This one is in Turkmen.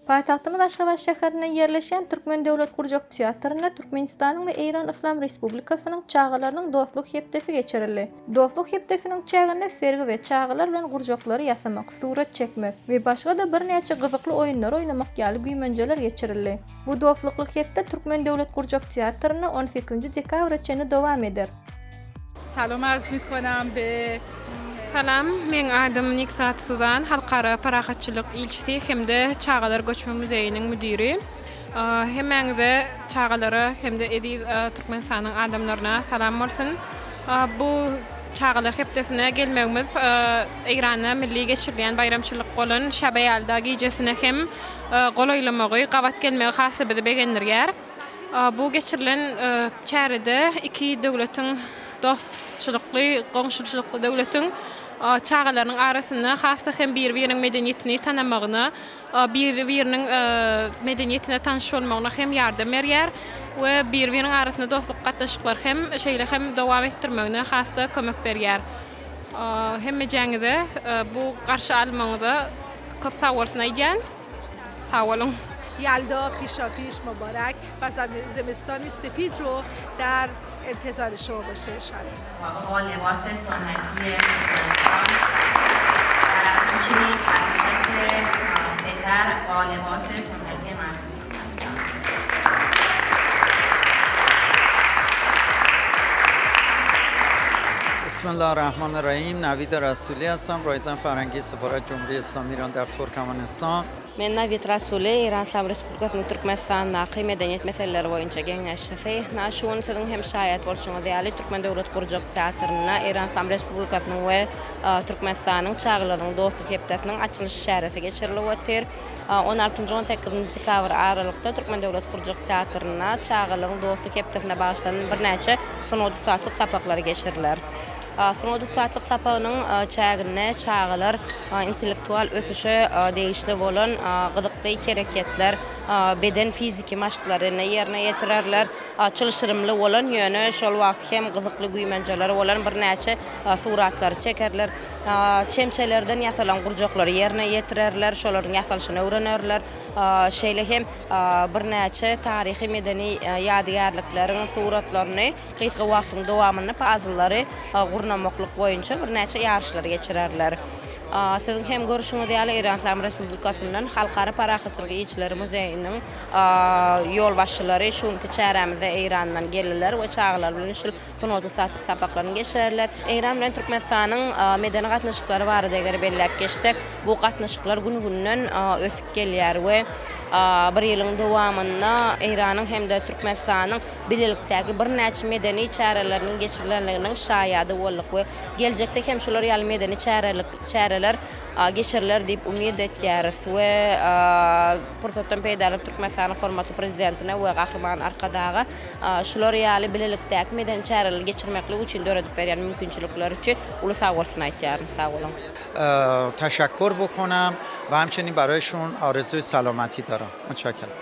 Paýtagtymyz Aşgabat şäherinde ýerleşýän Türkmen döwlet gurjak teatrynda Türkmenistanyň we Eýran Yslam Respublikasynyň çagalarynyň dostluk hepdesi geçirildi. Dostluk hepdesiniň çäginde sergi we çagalar bilen gurjaklary ýasamak, surat çekmek we başga-da birnäçe gyzykly oýunlary oýnamak ýaly güýmenjeler geçirildi. Bu dostlukly hepde Türkmen döwlet gurjak teatrynda on sekizinji dekabra çenli dowam eder. Salam arz mikonam be. Salam, meň adym Niksat Suzan, Halkara parahatçylyk ilçisi hem-de Çagalar göçme muzeýiniň müdiri. Hemmäňize çagalara hem-de eziz Türkmenistanyň adamlaryna salam bolsun. Bu çagalar hepdesine gelmegimiz Eýranda milli geçirilýän baýramçylyk bolan Şabe Ýalda gijesine hem golaýlamagy, gabat gelmegi has-da bizi begendirýär. Bu geçirilen çärede iki döwletiň dostçulykly, goňşuçylykly döwletiň çagalarynyň arasynda has-da hem biri-biriniň medeniýetini tanamagyna, biri-biriniň medeniýetine tanyş bolmagyna hem ýardam berýär we biri-biriniň arasynda dostluk gatnaşyklary hem şeýle hem dowam etdirmegine has-da kömek berýär. Hemmejäňize bu garşy almagyňyza köp sagbolsun aýdýan. Sag boluň. Ýalda pişa-piş mubarek we zimistani sepid ro dar intizari şoma başe inşallah. Mutabıq libas sunneti Türkmenistan we hemçinin arusek peser ba libas sunneti mardum Türkmenistan. Bismillahirrahmanirrahim Navid Rasuli hastam Raýzan Farhangi Sefaret Jumhuri Islami Iran dar Turkamanistan. Men Nawid Rasuli, Eýran Yslam Respublikasynyň Türkmenistandaky medeniýet meseleleri boýunça geňeşçisi. Na şu gün siziň hem şaýat bolşuňyz ýaly, Türkmen döwlet gurjak teatrynda Eýran Yslam Respublikasynyň we Türkmenistanyň çagalarynyň dostluk hepdesiniň açylyş çäresi geçirilip otyr. On altynjy, on sekizinji dekabr aralykda Türkmen döwlet gurjak teatrynda çagalaryň dostluk hepdesine bagyşlanan birnäçe sungat ussatlyk sapaklary geçiriler. Sungat ussatlyk sapagynyň çäginde çagalar intellektual ösüşe degişli bolan gyzykly hereketler, beden fiziki maşklaryny ýerine ýetirerler, çylşyrymly bolan, ýöne şol wagt hem gyzykly güýmenjeleri bolan birnäçe suratlary çekerler, çemçelerden ýasalan gurjaklary ýerine ýetirerler, şolaryň ýasalyşyny öwrenerler, şeýle hem birnäçe taryhy-medeni ýadygärlikleriň suratlaryny Gysga wagtyň dowamynda pazllary gurnamaklyk boýunça birnäçe ýaryşlary geçirerler. Siziň hem görşüňiz ýaly, Eýran Yslam Respublikasyndan Halkara parahatçylyk ilçileri muzeýiniň ýolbaşçylary şu günki çärämize Eýrandan geldiler we çagalar bilen şul sungat ussatlyk sapaklaryny geçirerler. Eýran bilen Türkmenistanyň medeni gatnaşyklary barada eger belläp geçsek, bu gatnaşyklar gün-günden ösüp gelýär we bir ýylyň dowamynda Eýranyň hem-de Türkmenistanyň bilelikdäki birnäçe medeni çäreleriniň geçirilendiginiň şaýady bolduk we geljekde hem şular ýaly medeni çäreler geçiriler diýip umyt etýäris we pursatdan peýdalanyp Türkmenistanyň hormatly Prezidentine we Gahryman Arkadaga şular ýaly bilelikdäki medeni çäreleri geçirmeklik üçin döredip berýän mümkinçilikleri üçin uly sagbolsun aýtýaryn. Sag boluň. Teşekkür bukonam we hemçinin baraýşun arzuý salamaty daram. Mutşekerim.